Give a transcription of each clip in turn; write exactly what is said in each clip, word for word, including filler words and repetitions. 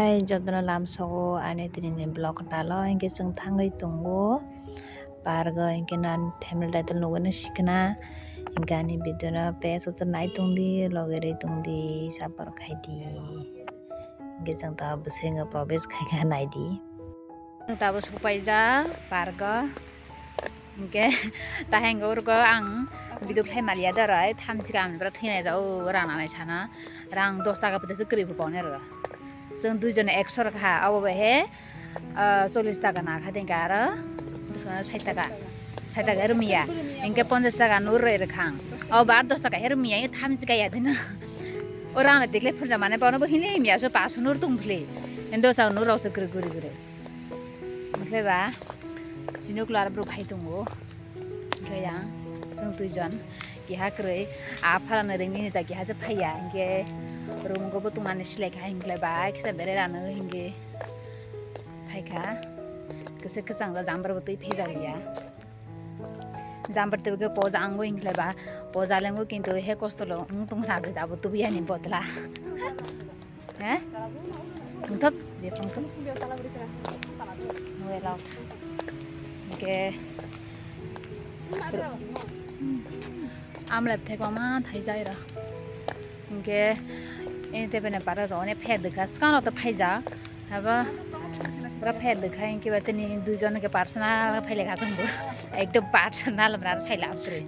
Hai jotono lamsogo ani tini ni vlog talo, hinkhe chwng thangwi tongo park o, hinkhe nan thumbnail title nugwi no sikna, hinkhe ani video no page o nai tongdi, loge rwi tongdi, support khaidi. Hinkhe chwng ta bwswingo probesh khaikha naidi. Chwng tabuk sokpaijak park o. Hinkhe tahai hinkhe urgo ang video khlai maliya dorai, thamchi ka ang bwrwi thwinai jao, rang nanai sana, rang dos taka pwthaisa kwrwi bo paunai rw. Chwng duijon ekso rwkha, obo bai he, ah, chollish taka nakha, hinkhe aro bwskango sait taka, sait taka rwmya, hinkhe ponchash taka no rwrwkha ang, obo aro dos taka he rwmya, thamchi ka ya dino. O rang tikle phunja mane bono bo hinwi mya so paso no rw tong phli, dos taka no rw so kwrwi guri guri. Hinkhe ba chini uklo aro bwrwi phai tongo. Hinkhe yang chwng duijon keha kwrwi a phalano ringni nija keha se phaiya, hinkhe room go bo tongnani selekha, hinkhe ba kisa berai rano hinkhe phaikha. Kisa kwchang jambar bo twi phaijakya, jambar twi khe poja ango hinkhe ba poja lengo, kintu he kosto lo wng tong kha, abo tubuyani bodla. He? Thwngthok, je thwngthok. Nuwelo. Hinkhe amlai bwthai kwbangma thaijak ira. Hinkhe ini tebene para jone pher dwkha, swkang rok to phaijak. Habo pura pher dwkha, hinkhe ba tini duijon hinkhe personal phailaikha chwngbo. Ekdom personal mra sai lab kwrwi.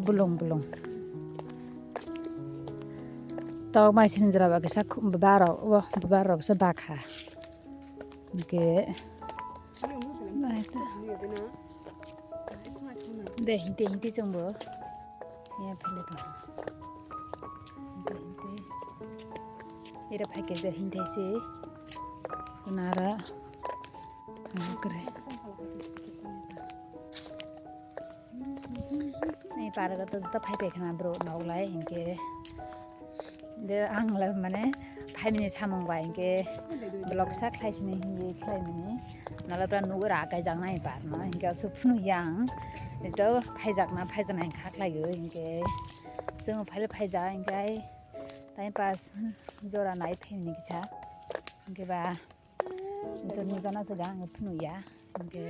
Bulung bulung. Tau mai sini jora ba kisa baro, baro kisa bakha. Oke. De hinte hinte chwngbo. Ya phele to. Hinte hinte. Ira phai ke je hinte se. Kunara. Kre. Ni parga to jota phai phai khna bro nok lai hinkhe. De ang le mane phaimani samung bai hinkhe vlog sa khlai sini hinkhe khlai mani. Nala pura nugo ra kai jang nai par no hinkhe asuk phunu yang. Eto phaijak na phaijak nai kha khlai go hinkhe. Chwng phai le phaijak hinkhe time pass jora nai phaimani kisa. Hinkhe ba to ni jana se gang phunu ya. Hinkhe.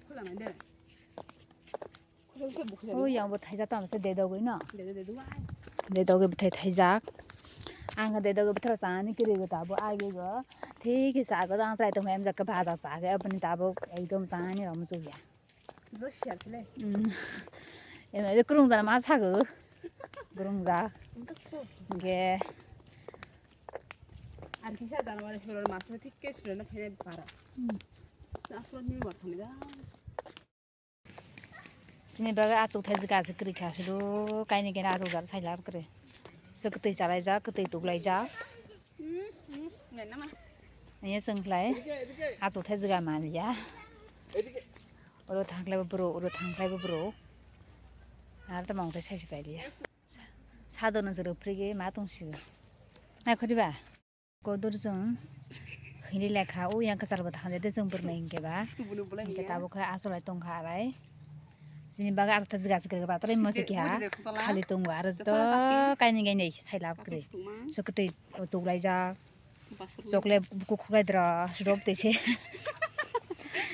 Khula mai de. O yang bo thaijak tamo se dedogwi no. Dedogwi bwthai thaijak. Ang dedogwi bwthai chani kiri go tabo agi go. Thik khe sago dang chai tong em jak baja sage aboni tabo ekdom chani rom chukya. Em, e krung jana ma sago. Krung ja. Ge. Ar kisa January February mas thik khe sure na phai para. Afro ni wa thani da. Chini bagwi achuk thai jika se kwrwi kha, suru kaini kaini achuk jak sai lab kwrwi. Se kwtwi chalaijak, kwtwi tuklaijak. Nini chwng khlai achuk thai jika manliya. Oro thangkhlai bo bro, oro thangkhlai bo bro. Ar tamo wngtai sai se pailiya. Sa-, sadon se rw phri ge ma tong si. Nai khori ba? Kodur chwng hini lekha, o yang kwchar bo thang de chwng bwrwnai hinkhe ba. Hinkhe tabuk khe asolai tongkha arai. Chini bagwi athata jwga se kwrwi ba, tei masa kiha khali tongo, aro joto kainwi kainwi sai lab kwrwi. So kwtwi tuklaijak. Chocolate buku khuklai dra, sudok twi se.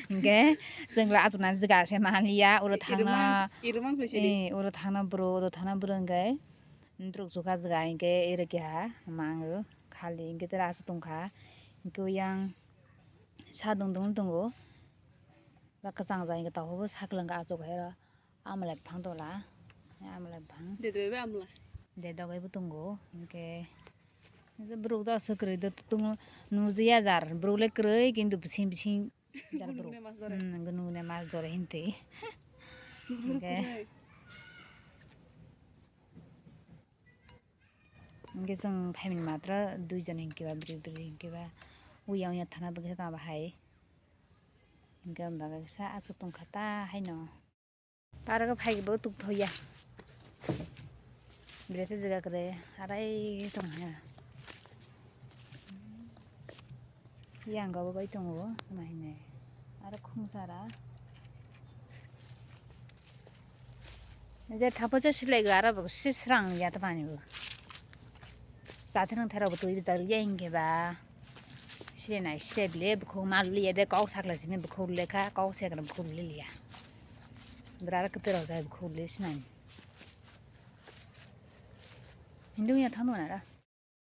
Hinkhe chwng le achukna jwga se manliya, oro thangna. Oro thangna bro, oro thangna bro hinkhe. Ntruk chukha jwga hinkhe ere keha mango khali hinkhe tere aswk tongkha hinkhe yang sadong dong tongo ba kwchang jai hinkhe tabukhe bo saklang achuk hai ro amlai phang tola amlai phang de dogwi bo tongo hinkhe borok do aswk kwrwi do tongo nujiya jar borok le kwrwi kintu bising bising jar borok nugune mas dore hintwi hinkhe. Hinkhe chwng phaimani matra duijon hinkhe ba bwrwi bwrwi hinkhe ba uya uya thana bagwi tamo hai hinkhe abo bagwi kisa achuk tongkha ta haino. Park o phai bo tuk thoya. Belai khe jaga kwrwi arai tong ha. Yang abo bai tongo, ma hinwi. Aro khungsara. Je thapo je silai ga aro bo si srang ya ta pani bo. Sa thang thero bo twi bijak ya hingke ba. Sile nai sile bile bukhu mal liya de kok sakla simi bukhu lekha kok sekra bukhu liya. Bra kete ro jai bukhu le sinani. Hindu ya thang na ra.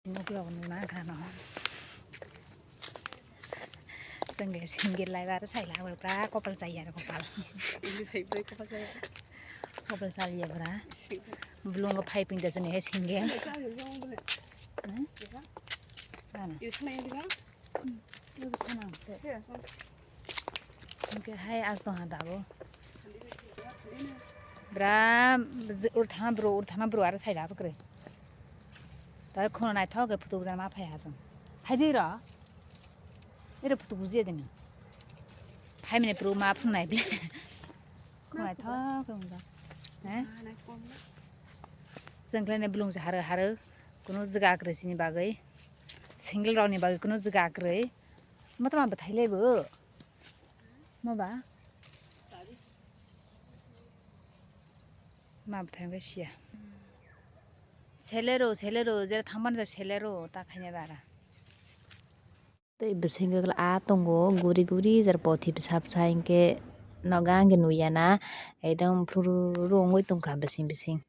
Nuklo nuna kano. Sengge sengge lai bar sai la bar pra kopal sai ya kopal. Kopal sai ya bra. Belum ko phai ping da sene sengge. Hmm? Mana? Hingke hai as tong ha dabo. Bra ur thana bro ur thana bro aro sai dabo kre. Tare khono naithok ke phutu bujana ma phai ha jong. Phai di ro. Ere phutu bujiya dini. Phai mene bro ma phun nai ble. Khono naithok ke unja. He? Jengkle ne belung se haro haro. Kuno jaga kwrwi sini bagwi. Single rokni bagwi kuno jaga kwrwi. Mo tama bwthai le bo. Mo ba? Ma bwthai wngkha siya. Selero, selero, jera thangmani ja selero, ta khaina bara. Tei bwswk wngkha a tongo guri guri jera pothi bwsa bwsa hinkhe nogo ang khe nuya na ekdom phuru rungwi tongkha bising bising.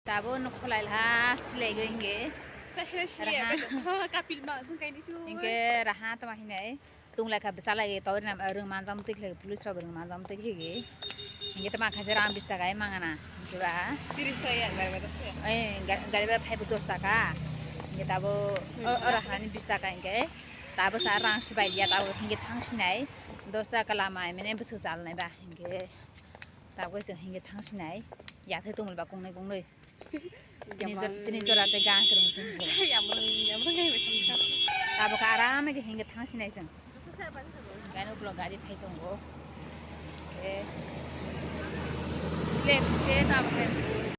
Tabuk no khwlai ha, silai gwi hinge. Raha. Kapil ma sung kaini su. Hinge raha tama hinai. Tung lai kha bwsa lai gwi tori nam rung manjam tik lai police rok rung manjam tik higi. Hinge tama khaje rang bis taka ai mangana. Hinge ba. Tiris taka ya gari ba dos taka. Eh, ga-, gari ba phai bo dos taka. Hinge tabuk o, o raha ni bis taka hinge. Tabuk sa rang sibai liya tabuk hinge thang sinai. Dos taka lama ai mene bwswk chal nai ba hinge. Tabuk se hinge thang sinai. Yathai tongmol ba kongnai kongnai. Tini jor-, tini jora tei gang kwrwng se hinwi. Yamrwng, yamrwng hai bai thangkha. Abo khe aram khe hinwi thang sinai chwng. Gani ukulok gari phai tongo. Eh. Slep se abo khe.